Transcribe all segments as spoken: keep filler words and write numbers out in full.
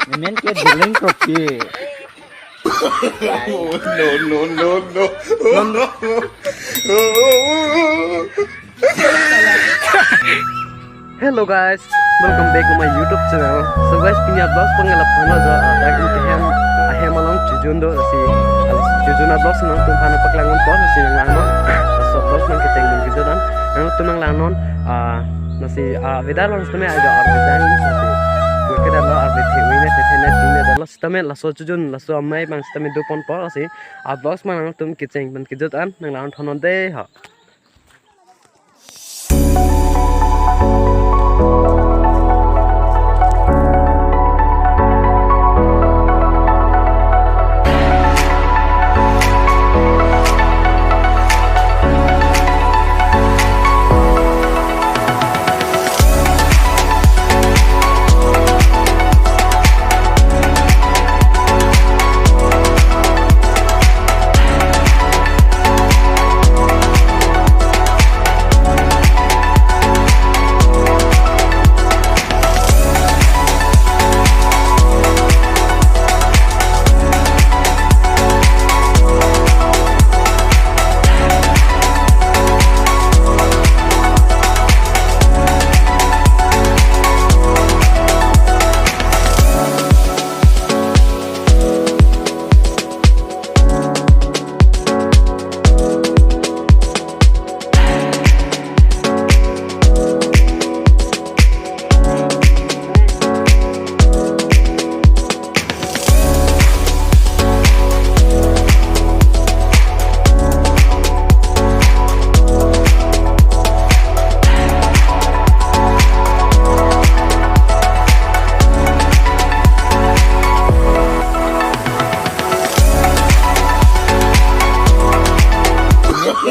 Amen ke Jeleng Kropi. Oh, no, no, no, no. Hello guys, welcome back to my YouTube channel. So guys, pini a-vlogs pangala phana ja atak in kehem ahem along chojun do lasi. Alas chojun a-vlogs nangtum aphan paklang un pon lasi nang langnon. So vlogs nang kecheng nang kejut an nangtum nang langnon. Ah, lasi, ah, weather along sitame ajo arve jang lasi. Pur ke dalo arve thewi ne thethe ne ting ne dalo sitame laso chojun laso amei bang sitame do pon pon lasi. A-vlogs ma nangtum kecheng pen kejut an nang langnon thon non de ha.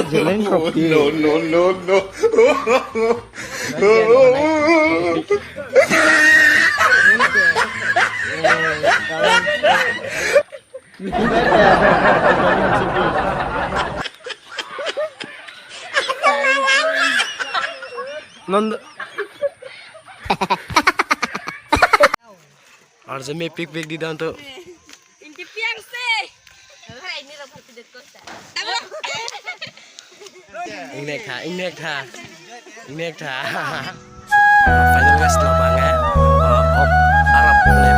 Jeleng Kropi. No, no, no, no. Nondu. Arje mepik pik di dan tu. Inti piang se. Hai, ini rambut tidak kosa. Tama. Ingnek tha, ingnek tha. Ingnek tha. Final guys, labang eh. Eh, op, arap le